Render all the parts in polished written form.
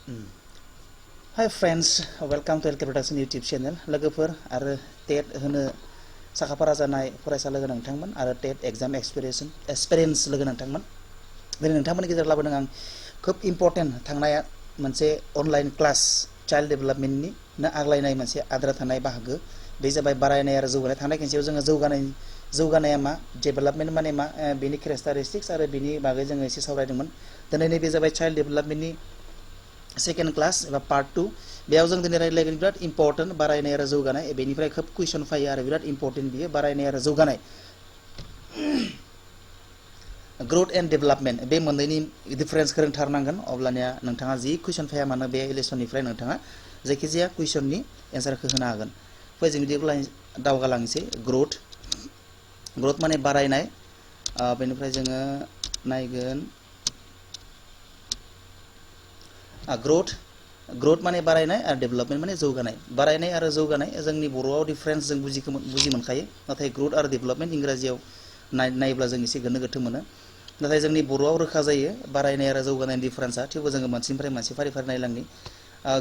Hi friends, welcome to TET Production YouTube channel. लोगोफोर आरो TET होनो साखाफारा जानाय फरायसा लोगो नोंथांमोन आरो TET exam experience लोगो नोंथांमोन दिनै नोंथांमोननि गेजेराव लाबोदों आं खोब इम्पर्टेन्ट थांनाया मोनसे अनलाइन क्लास चाइल्ड डेभेलपमेन्टनि आग्लायनाय मोनसे आद्रा थानाय बाहागो बे जाबाय बारायनाय आरो जौगानाय थांनाय खेनसेयाव जोङो जौगानाया मा डेभेलपमेन्ट माने मा बेनि केरेक्टारिस्टिक्स आरो बेनि बागै जोङो एसे सावरायदोंमोन दिनै नैबे जाबाय चाइल्ड डेभेलपमेन्टनि सेकेंड क्लास एबा पार्ट 2 बेयाव जों दिनै रायलायगोन बिराद इम्पर्टेन्ट बारायनाय आरो जौगानाय बेनिफ्राय खोब कुइसन फैयो आरो बिराद इम्पर्टेन्ट बियो बारायनाय आरो जौगानाय ग्रोथ एन्ड डेभेलपमेन्ट बे मोननैनि डिफारेन्सखौ रोंथारनांगोन अब्लानिया नोंथाङा जि कुइसन फैया मानो बे लेसननिफ्राय नोंथाङा जायखिजाया कुइसननि एन्सारखौ होनो हागोन फै जों बिदिब्ला दावगालांनोसै ग्रोथ माने बारायनाय बेनिफ्राय जोङो नायगोन ग्रोथ माने बारायनाय आरो डेभेलपमेन्ट माने जौगानाय बारायनाय आरो जौगानाय जोंनि बर'आव डिफारेन्स जों बुजि मोनखायो नाथाय ग्रोथ आरो डेभेलपमेन्ट इंराजियाव नायब्ला जों एसे गोनो गोथो मोनो नाथाय जोंनि बर'आव रोखा जायो बारायनाय आरो जौगानायनि डिफारेन्सआ थेवबो जोङो मोनसेनिफ्राय मोनसे फारि फारि नायलांनि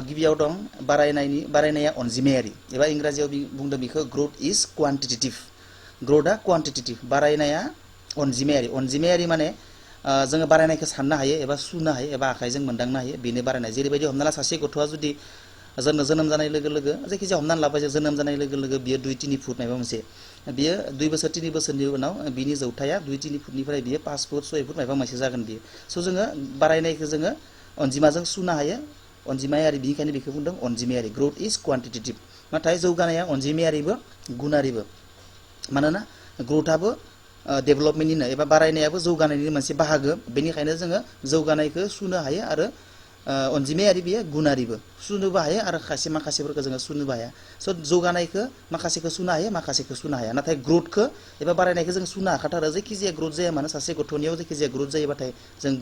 गिबियाव दं बारायनाया अनजिमायारि एबा इंराजियाव बुंदों बेखौ ग्रोथ इज क्वान्टिटेटिभ ग्रोथआ क्वान्टिटेटिभ बारायनाया अनजिमायारि माने जोङो बारायनायखौ साननो हायो एबा सुनो हायो एबा आखाइजों मोनदांनो हायो बेनो बारायनाय जेरैबायदि हमना ला सासे गथ'आ जुदि जोनोम जानाय लोगो लोगो जायखिजाया हमनानै लाबाय जोनोम जानाय लोगो लोगो बियो 2-3 फुट माबा मोनसे बियो 2 बोसोर 3 बोसोरनि उनाव बिनि जौथाया 2-3 फुटनिफ्राय बियो 5 फुट 6 फुट माबा मोनसे जागोन बियो स' जोङो बारायनायखौ जोङो अनजिमाजों सुनो हायो अनजिमायारि बिनिखायनो बेखौ बुंदों अनजिमायारि ग्रोथ इज क्वान्टिटेटिभ नाथाय जौगानाया अनजिमायारिबो गुनारिबो मानोना ग्रोथआबो डेभेलपमेन्टनिनो एबा बारायनायाबो जौगानायनि मोनसे बाहागो बेनिखायनो जोङो जौगानायखौ सुनो हायो आरो अनजिमायारि बियो गुनारिबो सुनोबो हायो आरो माखासेफोरखौ जोङो सुनोबो हाया स' जौगानायखौ माखासेखौ सुनो हायो माखासेखौ सुनो हाया नाथाय ग्रोथखौ एबा बारायनायखौ जों सुनो हाखाथारो जायखिजाया ग्रोथ जाया मानो सासे गथ'नियाव जायखिजाया ग्रोथ जायोबाथाय जों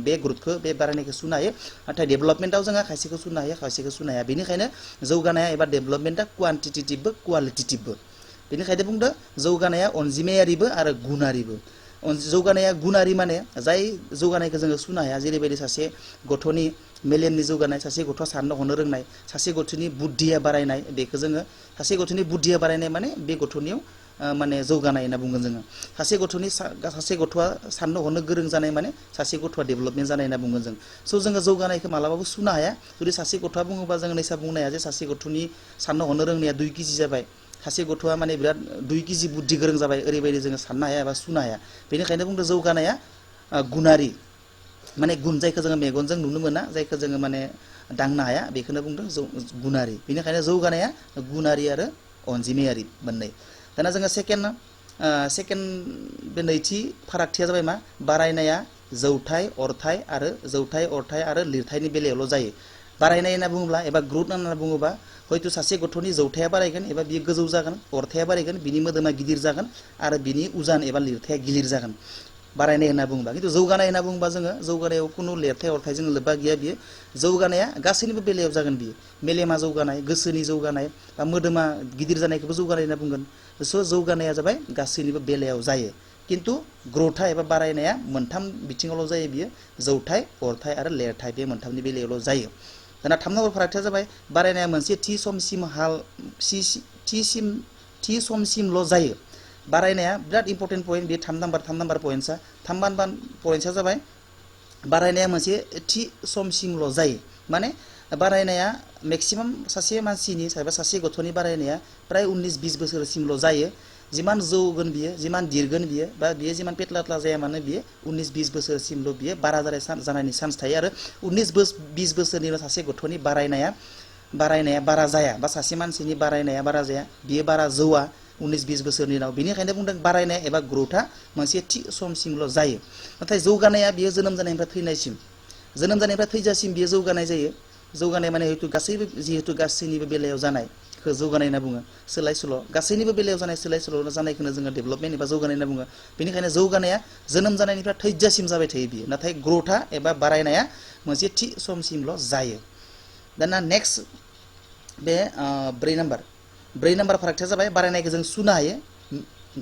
बे ग्रोथखौ बे बारायनायखौ सुनो हायो नाथाय डेभेलपमेन्टआव जोङो खायसेखौ सुनो हायो खायसेखौ सुनो हाया बेनिखायनो जौगानाया एबा डेभेलपमेन्टआ क्वान्टिटेटिभबो क्वालिटेटिभबो बेनिखायनो बुंदो जौगानाया अनजिमायारिबो आरो गुनारिबो जौगानाया गुनारि माने जाय जौगानायखौ जोङो सुनो हाया जेरैबायदि सासे गथ'नि मेलेमनि जौगानाय सासे गथ'आ साननो हनो रोंनाय सासे गथ'नि बुद्धिया बारायनाय बेखौ जोङो सासे गथ'नि बुद्धिया बारायनाय माने बे गथ'नियाव माने जौगानाय होनना बुंगोन जोङो सासे गथ'आ साननो हनो गोरों जानाय माने सासे गथ'आ डेभेलपमेन्ट जानाय होनना बुंगोन जों स' जोङो जौगानायखौ मालाबाबो सुनो हाया जुदि सासे गथ'आ बुङोबा जोङो नैसा बुंनो हाया जे सासे गथ'नि साननो हनो रोंनाया 2 केजि जाबाय सासे गथ'आ माने बिराद 2 केजि बुद्धि गोरों जाबाय ओरैबायदि जोङो साननो हाया एबा सुनो हाया बेनिखायनो बुंदों जौगानाया गुनारि माने गुन जायखौ जोङो मेगनजों नुनो मोना जायखौ जोङो माने दांनो हाया बेखौनो बुंदों गुनारि बेनिखायनो जौगानाया गुनारि आरो अनजिमायारि मोननै दाना जोङो सेकेन्ड बे नैथि फारागथिया जाबाय मा बारायनाया जौथाय अरथाय आरो लिरथायनि बेलायावल' जायो बारायनाय होनना बुङोब्ला एबा ग्रोथ होनना बुङोबा हयथ' सासे गथ'नि जौथाया बारायगोन एबा बियो गोजौ जागोन अरथाया बारायगोन बिनि मोदोमा गिदिर जागोन आरो बिनि उजान एबा लिरथाया गिलिर जागोन बारायनाय होनना बुङोबा खिन्थु जौगानाय होनना बुङोबा जोङो जौगानायाव खुनु लिरथाय अरथायजों लोब्बा गैया बियो जौगानाया गासैनिबो बेलायाव जागोन बियो मेलेमा जौगानाय गोसोनि जौगानाय बा मोदोमा गिदिर जानायखौबो जौगानाय होनना बुंगोन स' जौगानाया जाबाय गासैनिबो बेलायाव जायो खिन्थु ग्रोथआ एबा बारायनाया मोनथाम बिथिङावल' जायो बियो जौथाय अरथाय आरो लिरथाय बे मोनथामनि बेलायावल' जायो दाना 3 नम्बर फारागथिया जाबाय बारायनाया मोनसे थि समसिमल' जायो बारायनाया बिराद इम्पर्टेन्ट पइन्ट बे 3 नाम्बार पइन्टसा 3 नाम्बार पइन्टसा जाबाय बारायनाया मोनसे थि समसिमल' जायो माने बारायनाया मेक्सिमाम सासे मानसिनि एबा सासे गथ'नि बारायनाया प्राय 19-20 बोसोरसिमल' जायो जिमान जौगोन बियो जिमान देरगोन बियो बा बियो जिमान पेटलाटला जाया मानो बियो 19-20 बोसोरसिमल' बियो बारा जानायनि चान्स थायो आरो 19-20 बोसोरनि उनाव सासे गथ'नि बारायनाया बारा जाया बा सासे मानसिनि बारायनाया बारा जाया बियो बारा जौआ 19-20 बोसोरनि उनाव बेनिखायनो बुंदों बारायनाय एबा ग्रोथआ मोनसे थि समसिमल' जायो नाथाय जौगानाया बियो जोनोम जानायनिफ्राय थैजासिम बियो जौगानाय जायो जौगानाय माने जिहेतु गासैनिबो बेलायाव जानाय जौगानाय होनना बुङो सोलाय सोल' गासैनिबो बेलायाव जानाय सोलाय सोल' जानायखौनो जोङो डेभेलपमेन्ट एबा जौगानाय होनना बुङो बेनिखायनो जौगानाया जोनोम जानायनिफ्राय थैजासिम जाबाय थायो बियो नाथाय ग्रोथआ एबा बारायनाया मोनसे थि समसिमल' जायो दाना नेक्स्ट बे 4 नाम्बार फारागथिया जाबाय बारायनायखौ जों सुनो हायो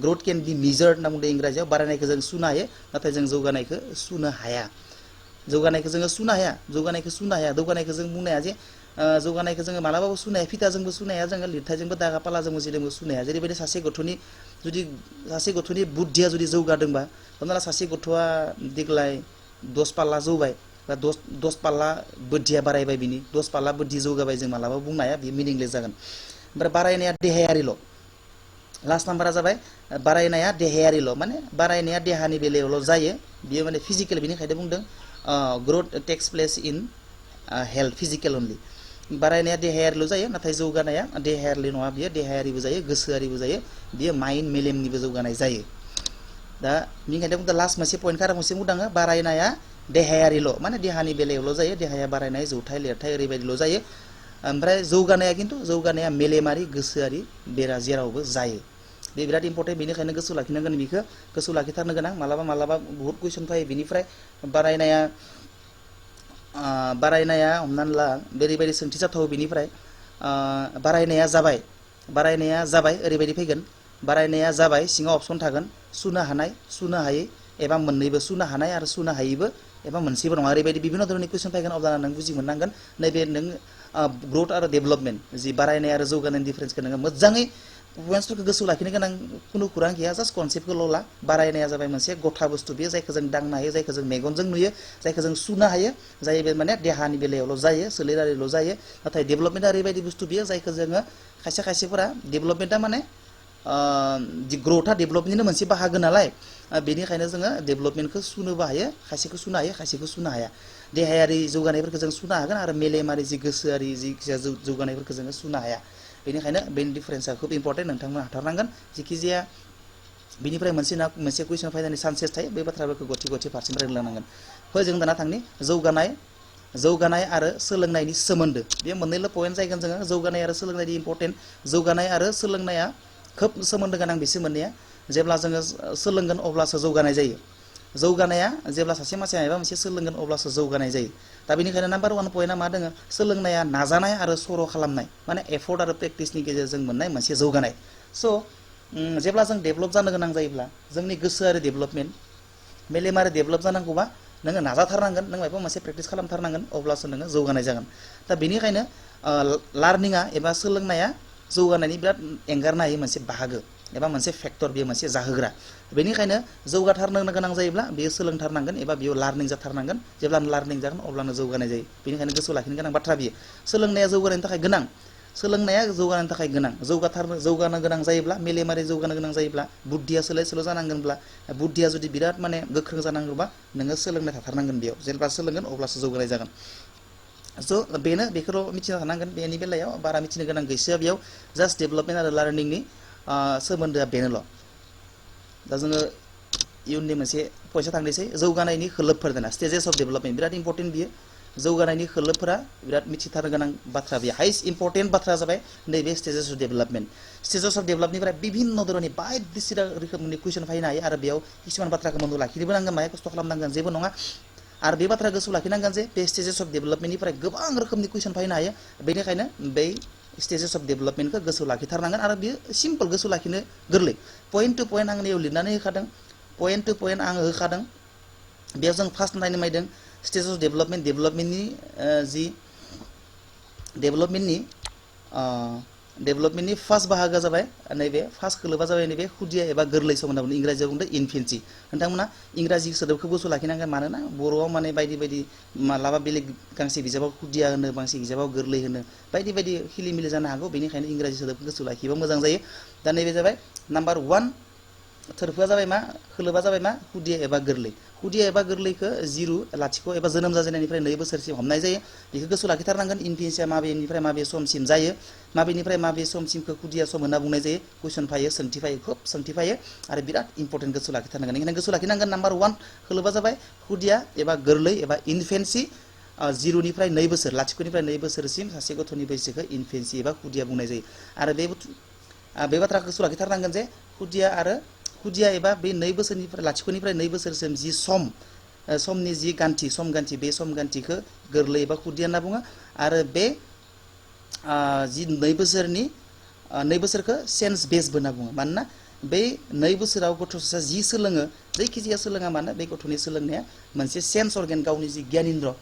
ग्रोथ केन बि मेजार्ड होनना बुंदों इंराजियाव बारायनायखौ जों सुनो हायो नाथाय जों जौगानायखौ सुनो हाया जौगानायखौ जोङो सुनो हाया जौगानायखौ जों बुंनो हाया जे जौगानायखौ जोङो मालाबाबो सुनो हाया फिथाजोंबो सुनो हाया जोङो लिरथायजोंबो दागा पालाजोंबो जेजोंबो सुनो हाया जेरैबायदि सासे गथ'नि बुद्धिया जुदि जौगादोंबा हमना ला सासे गथ'आ देग्लाय 10 पाल्ला जौबाय बा 10 पाल्ला बुद्धिया बारायबाय बिनि 10 पाल्ला बुद्धि जौगाबाय जों मालाबा बुंनो हाया बे मिनिंलेस जागोन ओमफ्राय बारायनाया देहायारिल' लास्ट नाम्बारा जाबाय बारायनाया देहायारिल' माने बारायनाया देहानि बेलायावल' जायो बियो माने फिजिकेल बेनिखायनो बुंदों growth takes place in health physical only बारायनाया देहायारिल' जायो नाथाय जौगानाया देहायारि नङा बियो देहायारिबो जायो गोसोआरिबो जायो बियो माइन्ड मेलेमनिबो जौगानाय जायो दा बेनिखायनो बुंदों लास्ट मोनसे पइन्टखौ आरो मोनसे बुंदों बारायनाया देहायारिल' माने देहानि बेलायावल' जायो देहाया बारायनाय जौथाय लिरथाय ओरैबायदिल' जायो ओमफ्राय जौगानाया मेलेमारि गोसोआरि बेरा जेरावबो जायो बे बिराद इम्पर्टेन्ट बेनिखायनो गोसोआव लाखिनांगोन बेखौ गोसोआव लाखिथारनो गोनां मालाबा बहुत कुइसन फैयो बेनिफ्राय बारायनाया हमनानै ला बेबायदि सोंथि जाथावो बेनिफ्राय बारायनाया जाबाय ओरैबायदि फैगोन बारायनाया जाबाय सिङाव अपसन थागोन सुनो हानाय सुनो हायै एबा मोननैबो सुनो हानाय आरो सुनो हायैबो एबा मोनसेबो नङा ओरैबायदि बिभिन्न धरननि कुइसन फैगोन अब्ला नों बुजि मोननांगोन नैबे नों ग्रोथ आरो डेभेलपमेन्ट जि बारायनाय आरो जौगानायनि डिफारेन्सखौ नोङो मोजाङै पइन्ट्सफोरखौ गोसोआव लाखिनो गोनां खुनु खुरां गैया जास्ट कनसेप्टखौल' ला बारायनाया जाबाय मोनसे गथा बुस्थु बेयो जायखौ जों दांनो हायो जायखौ जों मेगनजों नुयो जायखौ जों सुनो हायो जाय बे माने देहानि बेलायावल' जायो सोलेरारिल' जायो नाथाय डेभेलपमेन्टआ ओरैबायदि बुस्थु बियो जायखौ जोङो खायसेफोरा डेभेलपमेन्टआ माने ग्रोथआ डेभेलपमेन्टनिनो मोनसे बाहागो नालाय बेनिखायनो जोङो डेभेलपमेन्टखौ सुनोबो हायो खायसेखौ सुनो हायो खायसेखौ सुनो हाया देहायारि जौगानायफोरखौ जों सुनो हागोन आरो मेलेमारि जि गोसोआरि जि जौगानायफोरखौ जोङो सुनो हाया बेनिखायनो बेनि डिफारेन्सआ खोब इम्पर्टेन्ट नोंथांमोना हाथारनांगोन जिखिजाया बिनिफ्राय मोनसे कुइसन फैनायनि चान्सेस थायो बे बाथ्राफोरखौ गथि फारसेनिफ्राय रोंलांनांगोन जों दाना थांनि जौगानाय आरो सोलोंनायनि सोमोन्दो बे मोननैल' पइन्ट जायगोन जोङो जौगानाय आरो सोलोंनायनि इम्पर्टेन्ट जौगानाय आरो सोलोंनाया खोब सोमोन्दो गोनां बिसोर मोननैया जेब्ला जोङो सोलोंगोन अब्लासो जौगानाय जायो जौगानाया जेब्ला सासे मानसिया माबा मोनसे सोलोंगोन अब्लासो जौगानाय जायो दा बेनिखायनो नाम्बार 1 पइन्टआ मा दोङो सोलोंनाया नाजानाय आरो सर' खालामनाय माने एफर्ट आरो प्रेक्टिसनि गेजेरजों मोननाय मोनसे जौगानाय स' जेब्ला जों डेभेलप जानो गोनां जायोब्ला जोंनि गोसोआरि डेभेलपमेन्ट मेलेमारि डेभेलप जानांगौबा नोङो नाजाथारनांगोन नों माबा मोनसे प्रेक्टिस खालामथारनांगोन अब्लासो नोङो जौगानाय जागोन दा बेनिखायनो लार्निङा एबा सोलोंनाया जौगानायनि बिराद एंगारनो हायै मोनसे बाहागो एबा मोनसे फेक्टर बेयो मोनसे जाहोग्रा बेनिखायनो जौगाथारनो गोनां जायोब्ला बेयो सोलोंथारनांगोन एबा बेयो लार्निं जाथारनांगोन जेब्लानो लार्निं जागोन अब्लानो जौगानाय जायो बेनिखायनो गोसोआव लाखिनो गोनां बाथ्रा बियो सोलोंनाया जौगानायनि थाखाय गोनां जौगानो गोनां जायोब्ला मेलेमारि जौगानो गोनां जायोब्ला बुद्धिया सोलाय सोल' जानांगोनब्ला बुद्धिया जुदि बिराद माने गोख्रों जानांगौबा नोङो सोलोंनाय थाथारनांगोन बेयाव जेब्ला सोलोंगोन अब्लासो जौगानाय जागोन स' बेखौल' मिथिना थानांगोन बेनि बेलायाव बारा मिथिनो गोनां गैसोआ बेयाव जास्ट डेभेलपमेन्ट आरो लार्निंनि सोमोन्दोआ बेनोल' दा जोङो इयुननि मोनसे पइन्टआव थांनोसै जौगानायनि खोलोबफोर दाना स्टेजेस अफ डेभेलपमेन्ट बिराद इम्पर्टेन्ट बियो जौगानायनि खोलोबफोरा बिराद मिथिथारनो गोनां बाथ्रा बियो हाइस्ट इम्पर्टेन्ट बाथ्रा जाबाय नैबे stages of development stages of डेभेलपनिफ्राय बिभिन्न धरननि बायदिसिना रोखोमनि कुइसन फैनो हायो आरो बेयाव किसुमान बाथ्राखौ मनाव लाखिनोबो नांगोन माया खस्थ' खालामनांगोन जेबो नङा आरो बे बाथ्रा गोसोआव लाखिनांगोन जे बे स्टेजेस अफ डेभेलपमेन्टनिफ्राय गोबां रोखोमनि कुइसन फैनो हायो बेनिखायनो बै स्टेजेस अफ डेभेलपमेन्टखौ गोसोआव लाखिथारनांगोन आरो बेयो सिम्पल गोसोआव लाखिनो गोरलै पइन्ट टु पइन्ट आं नैयाव लिरनानै होखादों पइन्ट टु पइन्ट आङो होखादों बेयाव जों फार्स्ट नायनो नायदों स्टेजेस अफ डेभेलपमेन्टनि जि डेभेलपमेन्टनि फार्स्ट बाहागोआ जाबाय नैबे फार्स्ट खोलोबा जाबाय नैबे खुदिया एबा गोरलै सम होनना बुङो इंराजियाव बुंदों इनफेन्सि नोंथांमोना इंराजि सोदोबखौ गोसोआव लाखिनांगोन मानोना बर'आव माने बायदि मालाबा बेलेग गांसे बिजाबाव खुदिया होनो गांसे बिजाबाव गोरलै होनो बायदि खिलिमिलि जानो हागौ बेनिखायनो इंराजि सोदोबखौ गोसोआव लाखिबा मोजां जायो दा नैबे जाबाय नाम्बार 1 थोरफोआ जाबाय मा खोलोबा जाबाय मा खुदिया एबा गोरलैखौ 0 लाथिख' एबा जोनोम जाजेननायनिफ्राय 2 बोसोरसिम हमनाय जायो बेखौ गोसोआव लाखिथारनांगोन इनफेन्सिया माबेनिफ्राय माबे समसिम जायो माबेनिफ्राय माबे समसिमखौ खुदिया सम होनना बुंनाय जायो कुइसन फैयो सोंथि फैयो खोब सोंथि फैयो आरो बिराद इम्पर्टेन्ट गोसोआव लाखिथारनांगोन बेनिखायनो गोसोआव लाखिनांगोन नाम्बार 1 खोलोबा जाबाय खुदिया एबा गोरलै एबा इनफेन्सि 0निफ्राय 2 बोसोर लाथिख'निफ्राय 2 बोसोरसिम सासे गथ'नि बैसोखौ इनफेन्सि एबा खुदिया बुंनाय जायो आरो बे बाथ्राखौ गोसोआव लाखिथारनांगोन जे खुदिया एबा बे 2 बोसोरनिफ्राय लाथिख'निफ्राय 2 बोसोरसिम जि समनि जि गान्थि बे सम गान्थिखौ गोरलै एबा खुदिया होनना बुङो आरो बे जि 2 बोसोरखौ सेन्स बेसबो होनना बुङो मानोना बे 2 बोसोराव गथ'सा जि सोलोङो जायखिजाया सोलोङा मानो बे गथ'नि सोलोंनाया मोनसे सेन्स अर्गेन गावनि जि गियान इन्द्र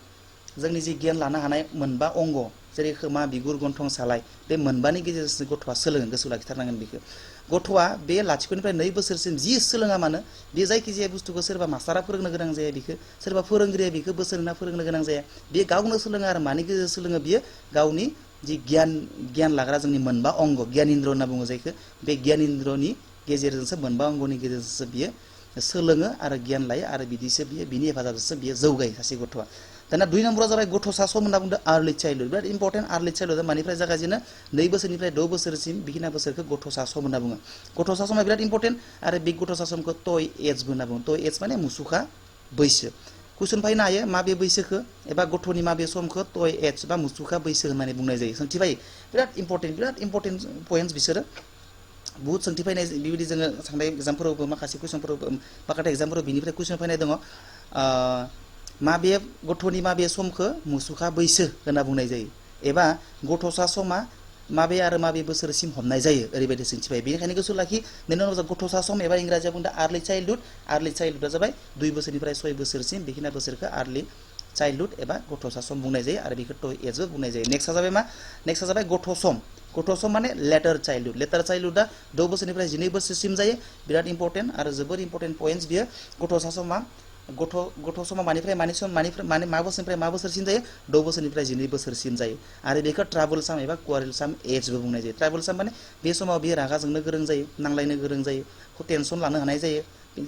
जोंनि जि गियान लानो हानाय मोनबा अंग जेरै खोमा बिगुर गन्थं सालाय बे मोनबानि गेजेरजों गथ'आ सोलोङो गोसोआव लाखिथारनांगोन बेखौ गथ'आ बे लाथिख'निफ्राय 2 बोसोरसिम जि सोलोङा मानो बे जायखिजाया बुस्थुखौ सोरबा मास्टारा फोरोंनो गोनां जाया बेखौ सोरबा फोरोंगिरिया बेखौ बोसोन होना फोरोंनो गोनां जाया बे गावनो सोलोङो आरो मानि गेजेरजों सोलोङो बियो गावनि जि गियान लाग्रा जोंनि मोनबा अंग गियान इन्द्र होनना बुङो जायखौ बे गियान इन्द्रनि गेजेरजोंसो मोनबा अंगनि गेजेरजोंसो बियो सोलोङो आरो गियान लायो आरो बिदिसो बियो बिनि हेफाजाबजोंसो बियो जौगायो सासे गथ'आ दाना 2 नम्बरा जाबाय गथ'सा सम होनना बुंदों आर्लि चाइल्डहुड बिराद इम्पर्टेन्ट आर्लि चाइल्डहुड मानिफ्राय जागायजेनो 2 बोसोरनिफ्राय 6 बोसोरसिम बिखिना बोसोरखौ गथ'सा सम होनना बुङो गथ'सा समा बिराद इम्पर्टेन्ट आरो बे गथ'सा समखौ टय एजबो होनना बुङो टय एज माने मुसुखा बैसो कुइसन फैनो हायो माबे बैसोखौ एबा गथ'नि माबे समखौ टय एज बा मुसुखा बैसो होननानै बुंनाय जायो सोंथि फैयो बिराद इम्पर्टेन्ट पइन्टस बिसोरो बहुत सोंथि फैनाय बेबायदि जोङो थांनाय एग्जामफोरावबो माखासे कुइसनफोरावबो माखासे एग्जामफोराव बिनिफ्राय कुइसन फैनाय दङ माबे गथ'नि माबे समखौ मुसुखा बैसो होनना बुंनाय जायो एबा गथ'सा समा माबे आरो माबे बोसोरसिम हमनाय जायो ओरैबायदि सोंथि फैयो बेनिखायनो गोसोआव लाखि बेनि उनाव गथ'सा सम एबा इंराजियाव बुंदों आर्लि चाइल्डहुडआ जाबाय 2 बोसोरनिफ्राय 6 बोसोरसिम बेखिना बोसोरखौ आर्लि चाइल्डहुड एबा गथ'सा सम बुंनाय जायो आरो बेखौ टय एजबो बुंनाय जायो नेक्स्टआ जाबाय मा नेक्स्टआ जाबाय गथ' सम माने लेटार चाइल्डहुडआ 6 बोसोरनिफ्राय 12 बोसोरसिम जायो बिराद इम्पर्टेन्ट आरो जोबोर इम्पर्टेन्ट पइन्टस बियो गथ'सा समा गथ' समा मानिफ्राय मा बोसोरनिफ्राय मा बोसोरसिम जायो 6 बोसोरनिफ्राय 12 बोसोरसिम जायो आरो बेखौ ट्राबल साम एबा क्वारेल साम एजबो बुंनाय जायो ट्राबल साम माने बे समाव बियो रागा जोंनो गोरों जायो नांलायनो गोरों जायो टेनसन लानो हानाय जायो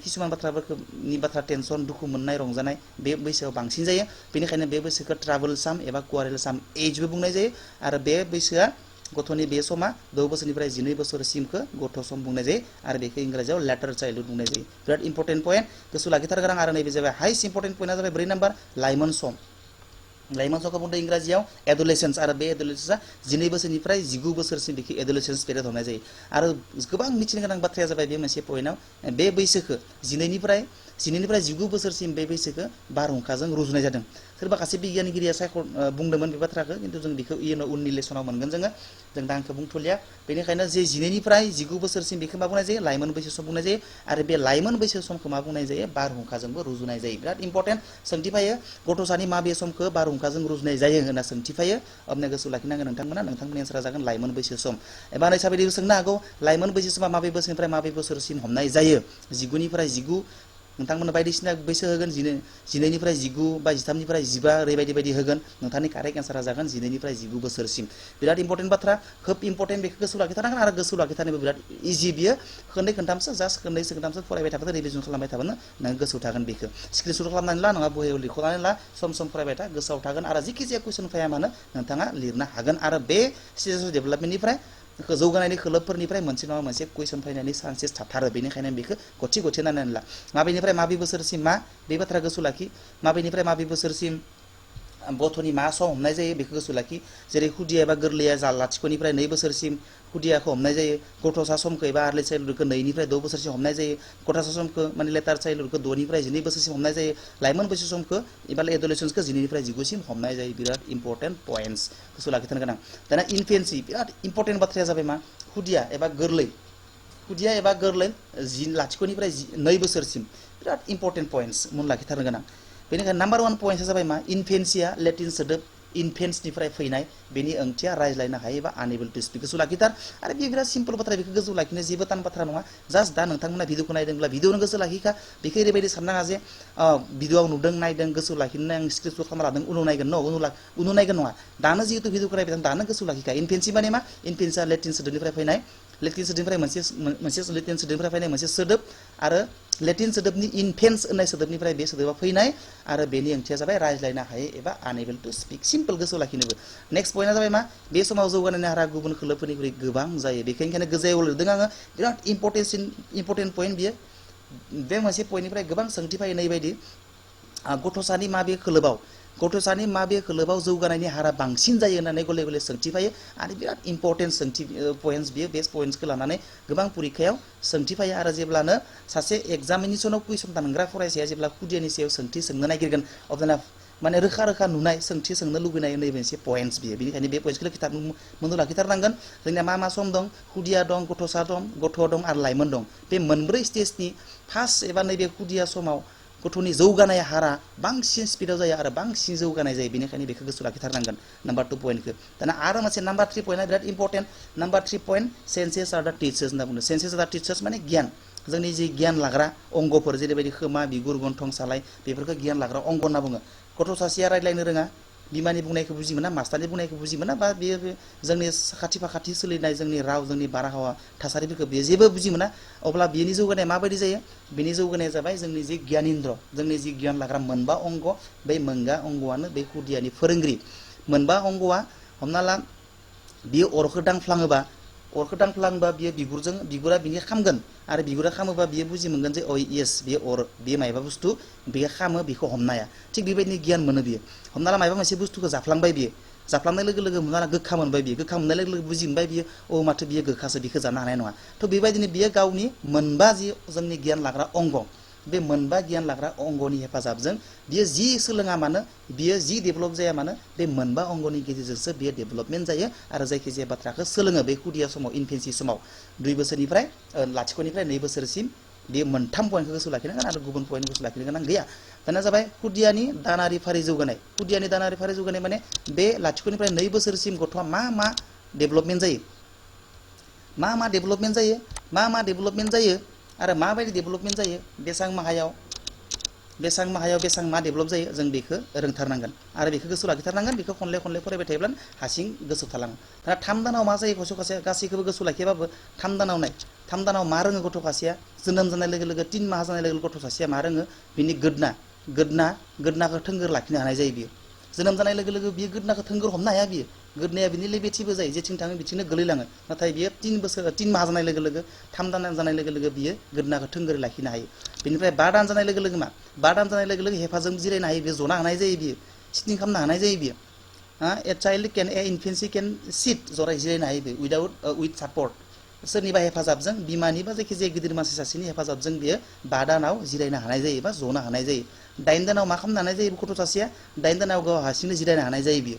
किसुमान बाथ्राफोरनि बाथ्रा टेनसन दुखु मोननाय रंजानाय बे बैसोआव बांसिन जायो बेनिखायनो बे बैसोखौ ट्राबल साम एबा क्वारेल साम एजबो बुंनाय जायो आरो बे बैसोआ गथ'नि बे समा 6 बोसोरनिफ्राय 12 बोसोरसिमखौ गथ' सम बुंनाय जायो आरो बेखौ इंराजियाव लेटार चाइल्डहुड बुंनाय जायो बिराद इम्पर्टेन्ट पइन्ट गोसोआव लाखिथारगोन आरो नैबे जाबाय हाइस्ट इम्पर्टेन्ट पइन्टआ जाबाय 4 नाम्बार लाइमोन समखौ बुंदों इंराजियाव एडोलेसेन्स आरो बे एडोलेसेन्सआ 12 बोसोरनिफ्राय 19 बोसोरसिम बेखौ एडोलेसेन्स पिरियड हमनाय जायो आरो गोबां मिथिनो गोनां बाथ्राया जाबाय बे मोनसे पइन्टआव बे बैसोखौ 12निफ्राय 19 बोसोरसिम बे बैसोखौ बारहुंखाजों रुजुनाय जादों सोरबा सासे बिगियानगिरिया बुंदोंमोन बे बाथ्राखौ खिन्थु जों बेखौ उननि लेसनाव मोनगोन जों दा आंखौ बुंथ'लिया बेनिखायनो जे 12निफ्राय 19 बोसोरसिम बेखौ मा बुंनाय जायो लाइमोन बैसो सम बुंनाय जायो आरो बे लाइमोन बैसो समखौ मा बुंनाय जायो बारहुंखाजोंबो रुजुनाय जायो बिराद इम्पर्टेन्ट सोंथि फैयो गथ'सानि माबे समखौ बारहुंखाजों रुजुनाय जायो होनना सोंथि फैयो अब्ला गोसोआव लाखिनांगोन नोंथांमोननि एन्सारा जागोन लाइमोन बैसो सम एबा नैसाबायदि सोंनो हागौ लाइमोन बैसो समा माबे बोसोरनिफ्राय माबे बोसोरसिम हमनाय जायो 19निफ्राय 19 नोंथांमोननो बायदिसिना बैसो होगोन 12निफ्राय 19 बा 13निफ्राय 15 ओरैबायदि बायदि होगोन नोंथांनि कारेक्ट एन्सारा जागोन 12निफ्राय 19 बोसोरसिम बिराद इम्पर्टेन्ट बाथ्रा खोब इम्पर्टेन्ट बेखौ गोसोआव लाखिथारनांगोन आरो गोसोआव लाखिथारनोबो बिराद इजि बियो खननै खनथामसो फरायबाय थाबानो रिभिजन खालामबाय थाबानो नों गोसोआव थागोन बेखौ स्क्रिनशट खालामनानै ला नङा बहियाव लिरख'नानै ला सम फरायबाय था गोसोआव थागोन आरो जेखि जाया कुइसन फैया मानो नोंथाङा लिरनो हागोन आरो बे स्टेज अफ डेभेलपमेन्टनिफ्राय जौगानायनि खोलोबफोरनिफ्राय मोनसे नङा मोनसे कुइसन फैनायनि चान्सेस थाथारो बेनिखायनो बेखौ गथि नायनानै ला माबेनिफ्राय माबे बोसोरसिम मा बे बाथ्रा गोसोआव लाखि माबेनिफ्राय माबे बोसोरसिम गथ'नि मा सम हमनाय जायो बेखौ गोसोआव लाखि जेरै खुदिया एबा गोरलैया लाथिख'निफ्राय 2 बोसोरसिम खुदियाखौ हमनाय जायो गथ'सा समखौ एबा आर्लि चाइल्डहुडखौ 2निफ्राय 6 बोसोरसिम हमनाय जायो गथ'सा समखौ माने लेटार चाइल्डहुडखौ 6निफ्राय 12 बोसोरसिम हमनाय जायो लाइमोन बैसो समखौ एबा एडोलेसेन्सखौ 12निफ्राय 19सिम हमनाय जायो बिराद इम्पर्टेन्ट पइन्टस गोसोआव लाखिथारनो गोनां दाना इनफेन्सि बिराद इम्पर्टेन्ट बाथ्राया जाबाय मा खुदिया एबा गोरलै लाथिख'निफ्राय 2 बोसोरसिम बिराद इम्पर्टेन्ट पइन्टस मन लाखिथारनो गोनां बेनिखायनो नाम्बार 1 पइन्टआ जाबाय मा इनफेन्सिया लेटिन सोदोब इनफेन्सनिफ्राय फैनाय बेनि ओंथिया रायज्लायनो हायो एबा आनेबल टु स्पिक गोसोआव लाखिथार आरो बे बिराद सिम्पल बाथ्रा बेखौ गोसोआव लाखिनो जेबो टान बाथ्रा नङा जास्ट दा नोंथांमोना भिडिअखौ नायदोंब्ला भिडिअनो गोसोआव लाखिखा बेखौ ओरैबायदि साननाङा जे भिडिअआव नुदों नायदों गोसोआव लाखिनो आं स्क्रिनशट खालामना लादों उनाव नायगोन उनाव नायगोन नङा दानो जिहेतु भिडिअखौ नायबाय दानो गोसोआव लाखिखा इनफेन्सि माने मा इनफेन्सिया लेटिन सोदोबनिफ्राय फैनाय लेटिन सोदोबनिफ्राय मोनसे सोदोब आरो लेटिन सोदोबनि इनफेन्स होननाय सोदोबनिफ्राय बे सोदोबा फैनाय आरो बेनि ओंथिया जाबाय रायज्लायनो हायै एबा आनएबल टु स्पिक सिम्पल गोसोआव लाखिनोबो नेक्स्ट पइन्टआ जाबाय मा बे समाव जौगानायनि हारा गुबुन खोलोबफोरनिख्रुइ गोबां जायो बेनिखायनो गोजौआव लिरदों आङो बिराद इम्पर्टेन्ट पइन्ट बियो बे मोनसे पइन्टनिफ्राय गोबां सोंथि फैयो नैबायदि गथ'सानि माबे खोलोबाव जौगानायनि हारा बांसिन जायो होननानै गले गले सोंथि फैयो आरो बिराद इम्पर्टेन्ट सोंथि पइन्टस बियो बेस्ट पइन्टसखौ लानानै गोबां परिखायाव सोंथि फैयो आरो जेब्लानो सासे एग्जामिनेसनाव कुइसन दानग्रा फरायसाया जेब्ला खुदियानि सायाव सोंथि सोंनो नागिरगोन अब्लाना माने रोखा रोखा नुनाय सोंथि सोंनो लुबैनाय नैबे मोनसे पॉइंट्स बियो बेनिखायनो बे पॉइंट्सखौ मोननो लाखिथारनांगोन जोंनिया मा सम दं खुदिया दं गथ'सा दं गथ' दं आरो लाइमोन दं बे मोनब्रै स्टेजनि फार्स्ट एबा नैबे खुदिया समाव गथ'नि जौगानाय हारा बांसिन स्पिडआव जायो आरो बांसिन जौगानाय जायो बेनिखायनो बेखौ गोसोआव लाखिथारनांगोन नाम्बार 2 पॉइंटखौ दाना आरो मोनसे नाम्बार 3 पॉइंटआ बिराद इम्पोर्टेन्ट नाम्बार 3 पॉइंट सेन्सेस आर द टीचार्स होनना बुङो सेन्सेस आर द टीचार्स माने गियान जोंनि जि गियान लाग्रा अंगफोर जेरैबायदि खोमा बिगुर गन्थं सालाय बेफोरखौ गियान लाग्रा अंग होनना बुङो गथ' सासेया रायज्लायनो रोङा बिमानि बुंनायखौ बुजि मोना मास्टारनि बुंनायखौ बुजि मोना बा बेयो जोंनि साखाथि फाखाथि सोलिनाय जोंनि राव जोंनि बारहावा थासारिफोरखौ बेयो जेबो बुजि मोना अब्ला बेनि जौगानाया माबायदि जायो बेनि जौगानाया जाबाय जोंनि जि गियानेन्द्र जोंनि जि गियान लाग्रा मोनबा अंग बै मोनबा अंगआनो बे खुदियानि फोरोंगिरि मोनबा अंगआ हमना ला बियो अरखौ दांफ्लाङोबा बियो बिगुरा बिनि खामगोन आरो बिगुरा खामोबा बियो बुजि मोनगोन जे येस बियो अर बियो मायबा बुस्थु बियो खामो बिखौ हमनो हाया थिग बेबायदिनो गियान मोनो बियो हमना ला मायबा मोनसे बुस्थुखौ जाफ्लांबाय बियो जाफ्लांनाय लोगो लोगो हमना ला गोखा मोनबाय बियो गोखा मोननाय लोगो लोगो बुजि मोनबाय बियो माथो बियो गोखासो बिखौ जानो हानाय नङा थ' बेबायदिनो बियो गावनि मोनबा जि जोंनि गियान लाग्रा अंग बे मोनबा गियान लाग्रा अंगनि हेफाजाबजों बियो जि सोलोङा मानो बियो जि डेभेलप जाया मानो बे मोनबा अंगनि गेजेरजोंसो बियो डेभेलपमेन्ट जायो आरो जायखिजाया बाथ्राखौ सोलोङो बे खुदिया समाव इनफेन्सि समाव 2 बोसोरनिफ्राय लाथिख'निफ्राय 2 बोसोरसिम बे मोनथाम पॉइन्टखौ गोसोआव लाखिनांगोन आरो गुबुन पॉइन्ट गोसोआव लाखिनो गोनां गैया दाना जाबाय खुदियानि दानारि फारि जौगानाय खुदियानि दानारि फारि जौगानाय माने बे लाथिख'निफ्राय 2 बोसोरसिम गथ'आ मा डेभेलपमेन्ट जायो मा डेभेलपमेन्ट जायो आरो माबायदि डेभेलपमेन्ट जायो बेसां माहायाव बेसां मा डेभेलप जायो जों बेखौ रोंथारनांगोन आरो बेखौ गोसोआव लाखिथारनांगोन बेखौ खनले फरायबाय थायोब्ला हारसिं गोसोआव थालाङो दा 3 दानाव मा जायो खायसे गासैखौबो गोसोआव लाखियाबाबो 3 दानाव मा रोङो गथ' सासेया जोनोम जानाय लोगो लोगो 3 माह जानाय लोगो गथ' सासेया मा रोङो बिनि गोदनाखौ थोंगोर लाखिनो हानाय जायो बियो जोनोम जानाय लोगो लोगो बियो गोदनाखौ थोंगोर हमनो हाया बियो गोदनाया बिनि लेबेथिबो जायो जेथिं थाङो बिथिंनो गोलैलाङो नाथाय बियो 3 माह जानाय लोगो लोगो 3 दान जानाय लोगो लोगो बियो गोदनाखौ थोंगोर लाखिनो हायो बेनिफ्राय 5 दान जानाय लोगो लोगो 5 दान जानाय लोगो लोगो हेफाजाब जिरायनो हायो बियो जना हानाय जायो बियो सिटिं खालामनो हानाय जायो बियो इनफेन्सि केन सिट जराय जिरायनो हायो बियो उइथ सापर्ट सोरनिबा हेफाजाबजों बिमानि बा जायखिजाया गिदिर मानसि सासेनि हेफाजाबजों बियो 5 दानाव जिरायनो हानाय जायो बा जनो हानाय जायो 8 दानाव मा खालामनो हानाय जायो गथ' सासेया 8 दानाव गाव हारसिंनो जिरायनो हानाय जायो बियो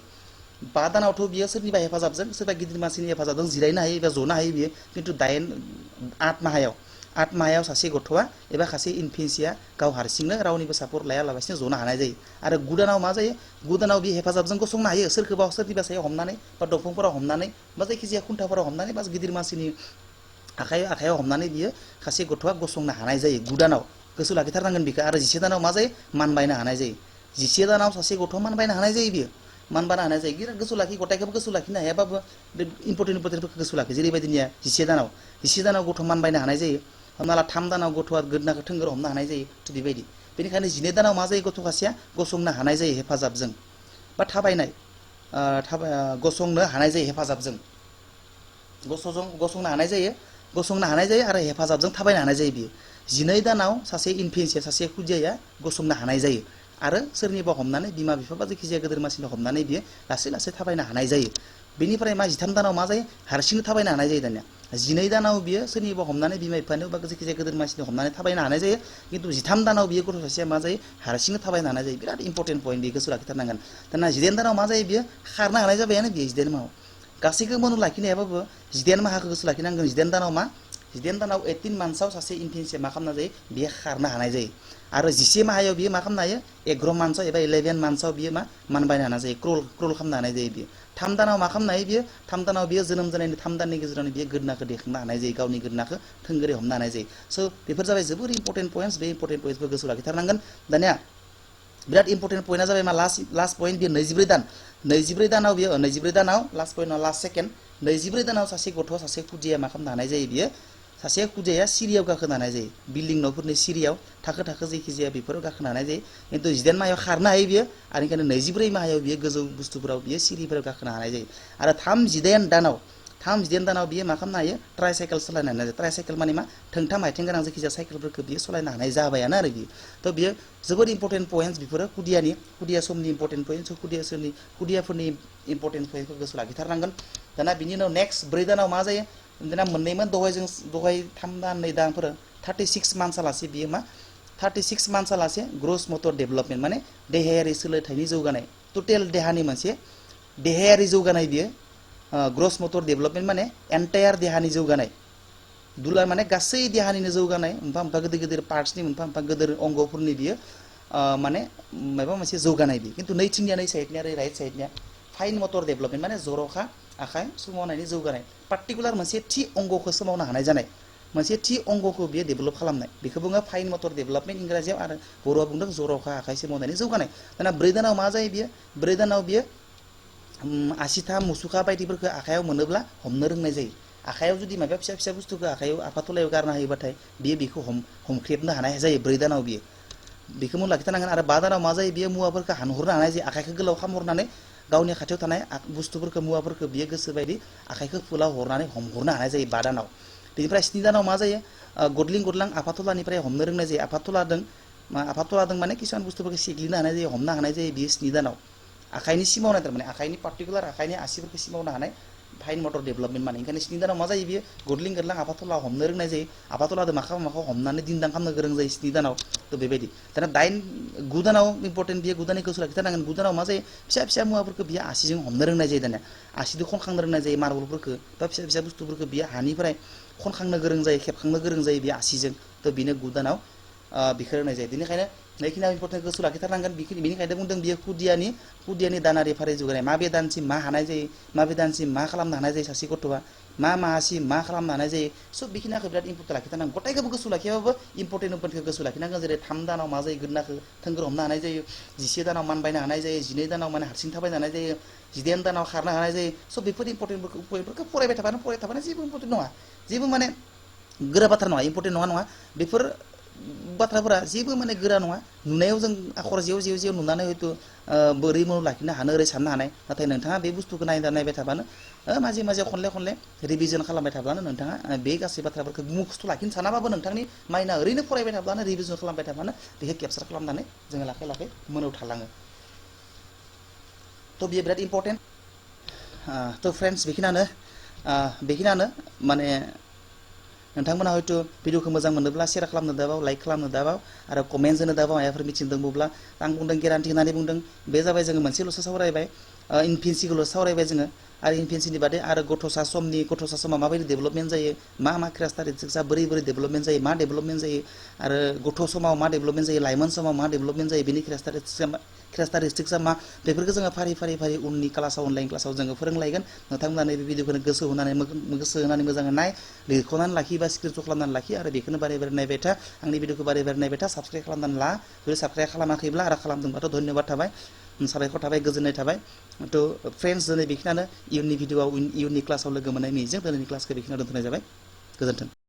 5 दानावथ' बियो सोरनिबा हेफाजाबजों सोरबा गिदिर मानसिनि हेफाजाबजों जिरायनो हायो एबा जनो हायो बियो खिन्थु 8 माहायाव सासे गथ'आ एबा सासे इनफेन्सिया गाव हारसिंनो रावनिबो सापर्ट लायालाबासिनो जनो हानाय जायो आरो 9 दानाव मा जायो 9 दानाव बे हेफाजाबजों गसंनो हायो सोरनिबा सायाव हमनानै बा दंफांफोराव हमनानै बा जायखिजाया खुन्थाफोराव हमनानै बा गिदिर मानसिनि आखायाव हमनानै बियो सासे गथ'आ गसंनो हानाय जायो 9 दानाव गोसोआव लाखिथारनांगोन बेखौ आरो 11 दानाव मा जायो मानबायनो हानाय जायो 11 दानाव सासे गथ'आ मानबायनो हानाय जायो बियो मानबानो हानाय जायो बिराद गोसोआव लाखि गथायखौबो गोसोआव लाखिनो हायाबाबो बे इम्परटेन्टफोरखौ गोसोआव लाखि जेरैबायदिनिया 11 दानाव गथ' मानबायनो हानाय जायो हमना ला 3 दानाव गथ'आ गोदनाखौ थोंगोर हमनो हानाय जायो थिग बेबायदि बेनिखायनो 12 दानाव मा जायो गथ' सासेया गसंनो हानाय जायो हेफाजाबजों बा गसंनो हानाय जायो हेफाजाबजों गसंनो हानाय जायो आरो हेफाजाबजों थाबायनो हानाय जायो बियो 12 दानाव सासे इनफेन्सिया सासे खुदियाया गसंनो हानाय जायो आरो सोरनिबा हमनानै बिमा बिफा बा जायखिजाया गिदिर मानसिनि हमनानै बियो लासै थाबायनो हानाय जायो बेनिफ्राय 13 दानाव मा जायो हारसिंनो थाबायनो हानाय जायो दानिया 12 दानाव बियो सोरनिबा हमनानै बिमा बिफानो बा जायखिजाया गिदिर मानसिनि हमनानै थाबायनो हानाय जायो खिन्थु 13 दानाव बियो गथ' सासेया मा जायो हारसिंनो थाबायनो हानाय जायो बिराद इम्परटेन्ट पॉइन्ट बेयो गोसोआव लाखिथारनांगोन दाना 14 दानाव मा जायो बियो खारनो हानाय जाबायानो बियो 14 माहाव गासैखौबो मनो लाखिनो हायाबाबो 14 माहाखौ गोसोआव लाखिनांगोन 14 दानाव 18 मान्थ्सआव सासे इनफेन्सिया मा खालामनो जायो बियो खारनो हानाय जायो आरो 11 माहायाव बियो मा खालामनो हायो 11 मान्थ्सआव एबा 11 मान्थ्सआव बियो मानबायनो हानाय जायो क्रल खालामनो हानाय जायो बियो 3 दानाव मा खालामनो हायो बियो 3 दानाव बियो जोनोम जानायनि 3 दाननि गेजेरावनो बियो गोदनाखौ देखांनो हानाय जायो गावनि गोदनाखौ थोंगोरै हमनो हानाय जायो स' बेफोर जाबाय जोबोर इम्परटेन्ट पॉइन्ट्स बे इम्परटेन्ट पॉइन्ट्सखौ गोसोआव लाखिथारनांगोन दानिया बिराद इम्परटेन्ट पॉइन्टआ जाबाय मा लास्ट पॉइन्ट बियो 24 दानाव बियो 24 दानाव लास्ट पॉइन्टआव लास्ट सेकेन्ड 24 दानाव सासे गथ' सासे खुदिया मा खालामनो हानाय जायो बियो सासे खुदियाया सिरियाव गाखोनो हानाय जायो बिल्डिं न'फोरनि सिरियाव थाखो जायखिजाया बेफोराव गाखोनो हानाय जायो खिन्थु 14 माहायाव खारनो हायो बियो आरो ओंखायनो 24 माहायाव बियो गोजौ बुस्थुफोराव बियो सिरिफोराव गाखोनो हानाय जायो आरो 3 दानाव बियो मा खालामनो हायो ट्राइसाइकेल सालायनो हानाय जायो ट्राइसाइकेल माने मा थोंथाम आथिं गोनां जायखिजाया साइकेलफोरखौ बियो सालायनो हानाय जाबायानो आरो बियो थ' बियो जोबोद इम्परटेन्ट पॉइन्ट्स बेफोरो खुदिया समनि इम्परटेन्ट पॉइन्ट्स खुदियाफोरनि इम्परटेन्ट पॉइन्टखौ गोसोआव लाखिथारनांगोन दाना बिनि उनाव नेक्स्ट 4 दानाव मा जायो दाना मोननैमोन दहाय 3 दान 2 दानफोर 36 मान्थ्सआलासि बियो मा 36 मान्थ्स लासे ग्रस मटर डेभलपमेन्ट माने देहायारि सोलोंथायनि जौगानाय टोटेल देहानि मोनसे देहायारि जौगानाय बियो ग्रस मटर डेभलपमेन्ट माने एन्टायार देहानि जौगानाय दुला माने गासै देहानिनो जौगानाय मोनफा गिदिर गिदिर पार्ट्सनि मोनफा गिदिर अंगफोरनि बियो माने माबा मोनसे जौगानाय बियो खिन्थु नैथिंनिया नै साइडनिया राइट साइडनिया फाइन मटर डेभलपमेन्ट माने जर'खा आखाइ सोमावनायनि जौगानाय पार्टिकुलार मोनसे थि अंगखौ सोमावनो हानाय जानाय मोनसे थि अंगखौ बियो डेभलप खालामनाय बेखौ बुङो फाइन मटर डेभलपमेन्ट इंराजियाव आरो बर'आव बुंदों जर'खा आखाइ सोमावनायनि जौगानाय दाना 4 दानाव मा जायो बियो 4 दानाव बियो आसिथा मुसुखा बायदिफोरखौ आखायाव मोनोब्ला हमनो रोंनाय जायो आखायाव जुदि माबा फिसा फिसा बुस्थुखौ आखायाव आफाथलायाव गारना होयोबाथाय बियो बेखौ हमख्रेबनो हानाय जायो 4 दानाव बियो बेखौ मुं लाखिथारनांगोन आरो 5 दानाव मा जायो बियो मुवाफोरखौ हानहरनो हानाय जायो आखाइखौ गोलाव खामहरनानै गावनि खाथियाव थानाय बुस्थुफोरखौ मुवाफोरखौ बियो गोसो बायदि आखाइखौ फुला हरनानै हमहरनो हानाय जायो 5 दानाव बेनिफ्राय 7 दानाव मा जायो गदलिं आफाथलानिफ्राय हमनो रोंनाय जायो आफाथलादों माने किसुमान बुस्थुफोरखौ सेग्लिनो हानाय जायो हमनो हानाय जायो बियो 7 दानाव आखाइनि सिमावनाय थारमाने आखाइनि पार्टिकुलार आखाइनि आसिफोरखौ सिमावनो हानाय फाइन मटर डेभलपमेन्ट माने ओंखायनो 7 दानाव मा जायो बियो गदलिं आफाथला हमनो रोंनाय जायो आफाथलादों माखौ हमनानै दिन्दां खालामनो गोरों जायो 7 दानाव थ' बेबायदि दाना 9 दानाव इम्पर्टेन्ट बियो 9 दाननि गोसो लाखिथारनांगोन 9 दानाव मा जायो फिसा फिसा मुवाफोरखौ बियो आसिजों हमनो रोंनाय जायो दानिया आसिजों खनखांनो रोंनाय जायो मार्बलफोरखौ बा फिसा फिसा बुस्थुफोरखौ बियो हानिफ्राय खनखांनो गोरों जायो खेबखांनो गोरों जायो बियो आसिजों थ' बिनो 9 दानाव बिखौ रोंनाय जायो बेनिखायनो नैखिनियाव इम्पर्टेन्ट गोसो लाखिथारनांगोन बेनिखायनो बुंदों बियो खुदियानि दानारि फारि जौगानाय माबे दानसिम मा हानाय जायो माबे दानसिम मा खालामनो हानाय जायो सासे गथ'आ मा माहासिम मा खालामनो हानाय जायो सब बेखिनिखौ बिराद इम्पर्टेन्ट लाखिथारनांगोन गथायखौबो गोसो लाखियाबाबो इम्पर्टेन्टखौ गोसो लाखिनांगोन जेरै 3 दानाव मा जायो गोदनाखौ थोंगोर हमनो हानाय जायो 11 दानाव मानबायनो हानाय जायो 12 दानाव माने हारसिं थाबायनो हानाय जायो 18 दानाव खारनो हानाय जायो सब बेफोर इम्पर्टेन्टफोरखौ फरायबाय थाबानो जेबो इम्पर्टेन्ट नङा जेबो माने गोरा बाथ्रा नङा इम्पर्टेन्ट नङा बेफोर बाथ्राफोरा जेबो माने गोरा नङा नुनायाव जों आखर जेव नुनानै हयथ' बोरै मनो लाखिनो हानो ओरै साननो हानाय नाथाय नोंथाङा बे बुस्थुखौ नायबाय थाबानो माजे खनले रिभिजन खालामबाय थाब्लानो नोंथाङा बे गासै बाथ्राफोरखौ मुखस्थ' लाखिनो सानाबाबो नोंथांनि माइना ओरैनो फरायबाय थाब्लानो रिभिजन खालामबाय थाब्लानो बेखौ केपचार खालामनानै जोङो लाखै मोनाव थालाङो थ' बेयो बिराद इम्पर्टेन्ट थ' फ्रेन्ड्स बेखिनियानो माने नोंथांमोना हयथ' भिडिअखौ मोजां मोनोब्ला शेयार खालामनो दाबाव लाइक खालामनो दाबाव आरो कमेन्ट होनो दाबाव माबाफोर मिथिनो दंब्ला आं बुंदों गेरान्टि होननानै बुंदों बे जाबाय जोङो मोनसेल'सो सावरायबाय इनफेन्सिखौल' सावरायबाय जोङो आरो इनफेन्सिनि बादै आरो गथ'सा समा माबायदि डेभलपमेन्ट जायो मा केरेक्टारिस्टिक्सआ बोरै डेभलपमेन्ट जायो मा डेभलपमेन्ट जायो आरो गथ' समाव मा डेभलपमेन्ट जायो लाइमोन समाव मा डेभलपमेन्ट जायो बेनि केरेक्टारिस्टिक्सआ मा बेफोरखौ जोङो फारि उननि क्लासाव अनलाइन क्लासाव जोङो फोरोंलायगोन नोंथांमोना नैबे भिडिअखौनो गोसो होनानै मोजाङै नाय लिरख'नानै लाखि बा स्क्रिनशट खालामनानै लाखि आरो बेखौनो बारे नायबाय था आंनि भिडिअखौ बारे नायबाय था साबस्क्राइब खालामनानै ला जुदि साबस्क्राइब खालामाखैब्ला आरो खालामदोंबाथ' धन्यबाद थाबाय साबायखर थाबाय गोजोननाय थाबाय थ' फ्रेन्ड्स दिनै बेखिनियानो इयुननि भिडिअआव इयुननि क्लासाव लोगो मोननाय मिजिं दिनैनि क्लासखौ बेखिनियाव दोनथ'नाय जाबाय गोजोन्थों।